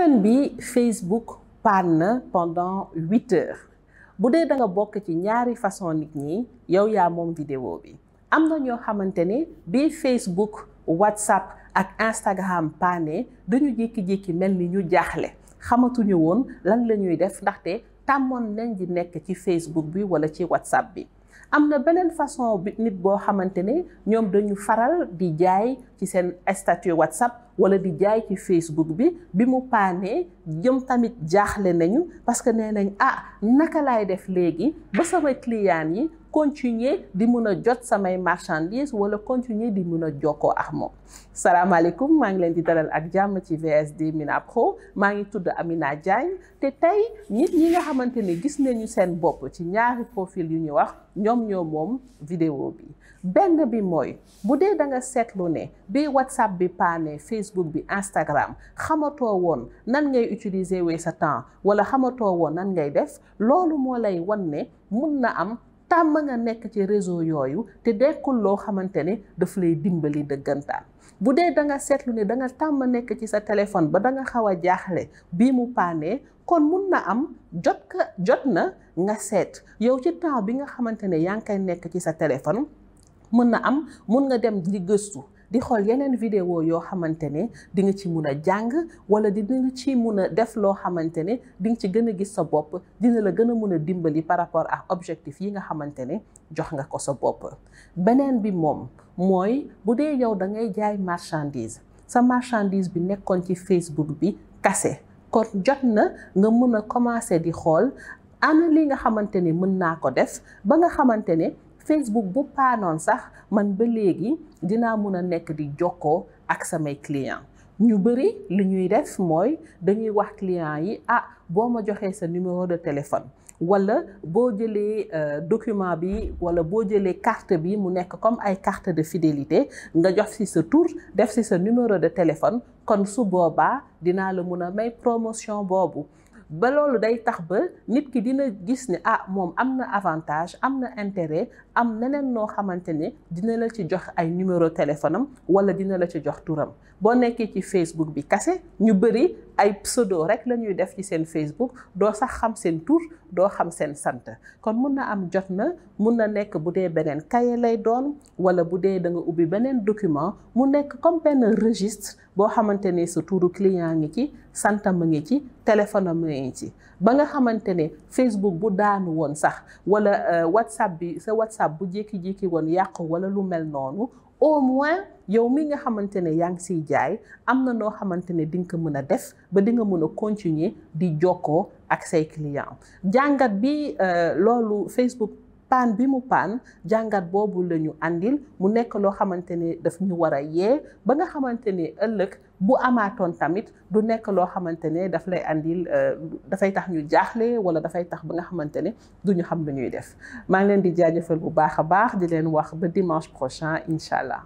semaine bi Facebook panne na pendant 8 heures bu dee da nga bokk ci ñaari façon nit ñi yow yaa moom vidéo bi am na ñoo xamante ne bi Facebook WhatsApp ak Instagram panne dañu jékki-jékki mel ni ñu jaaxle xamatuñu woon lan la ñuy def ndaxte tàmmoon nañ di nekk ci Facebook bi wala ci WhatsApp bi. am na beneen façon bi nit boo xamante ne ñoom dañu faral di jaay ci seen statut WhatsApp wala di jaay ci Facebook bi mu paanee jëm tamit jaaxle nañu parce que nee nañ naka laay def léegi ba sama client yi continuer di mun a jot samay marchandises wala continuer di mun a jokkoo ak moom. salaamaaleykum maa ngi leen di dalal ak jàmm ci VSD Mina Pro maa ngi tudd Amina Diagne te tey nit ñi nga xamante ne gis nañu seen bopp ci ñaari profil yu ñu wax ñoom ñoo moom vidéo bi. benn bi mooy bu dee da nga seetlu ne bi WhatsApp bi paane Facebook bi Instagram xamatoo woon nan ngay utiliser wee sa temps wala xamatoo woon nan ngay def loolu moo lay wan ne mun na am tàmm nga nekk ci réseau yooyu te dekkul loo xamante ne daf lay dimbali dëggantaan. bu dee da nga seetlu ne da nga tàmm nekk ci sa téléphone ba da nga xaw a jaaxle bii mu paane kon mun na am jot na nga seet yow ci temps bi nga xamante ne yaa ngi koy nekk ci sa téléphone. mun nga dem di gëstu di xool yeneen vidéo yoo xamante ne di nga ci mun a jàng wala di nga ci mun a def loo xamante ne di nga ci gën a gis sa bopp dina la gën a mun a dimbali par rapport ak objectif yi nga xamante ne jox nga ko sa bopp. beneen bi moom mooy bu dee yow da ngay jaay marchandise sa marchandise bi nekkoon ci Facebook bi kase kon jot na nga mun a commencer di xool ana li nga xamante ne mën naa ko def ba nga xamante ne Facebook bu paanoon sax man ba léegi dinaa mun a nekk di jokkoo ak samay client ñu bëri li ñuy def mooy dañuy wax client yi boo ma joxee sa numéro de téléphone wala boo jëlee document bi wala boo jëlee carte bi mu nekk comme ay carte de fidélité nga jox ci sa tur def ci sa numéro de téléphone kon su boobaa dinaa la mun a may promotion boobu. ba loolu day tax ba nit ki dina gis ne moom am na avantage am na intérêt am neneen noo xamante ne dina la ci jox ay numéro téléphone am wala dina la ci jox turam boo nekkee ci Facebook bi kase ñu bëri ay pseudo rek la ñuy def ci seen Facebook doo sax xam seen tur doo xam seen sant kon mun na am jot na mun na nekk bu dee beneen cahier lay doon wala bu dee da nga ubbi beneen document mu nekk comme benn registre boo xamante ne sa turu client ngi ci santam ngi ci téléphone am ngi ci ba nga xamante ne Facebook bu daanu woon sax wala WhatsApp bi sa WhatsApp bu jékki-jékki woon yàqu wala lu mel noonu au moins yow mi nga xamante ne yaa ngi siy jaay am na noo xamante ne di nga ko mën a def ba di nga mën a continuer di jokkoo ak say client jàngat bi loolu Facebook paan bi mu paan jàngat boobu la ñu àndil mu nekk loo xamante ne daf ñu war a yee ba nga xamante ne ëllëg bu amaatoon tamit du nekk loo xamante ne daf lay àndil dafay tax ñu jaaxle wala dafay tax ba nga xamante ne du ñu xam lu ñuy def maa ngi leen di jaajëfal bu baax a baax di leen wax ba dimanche prochain incha allah.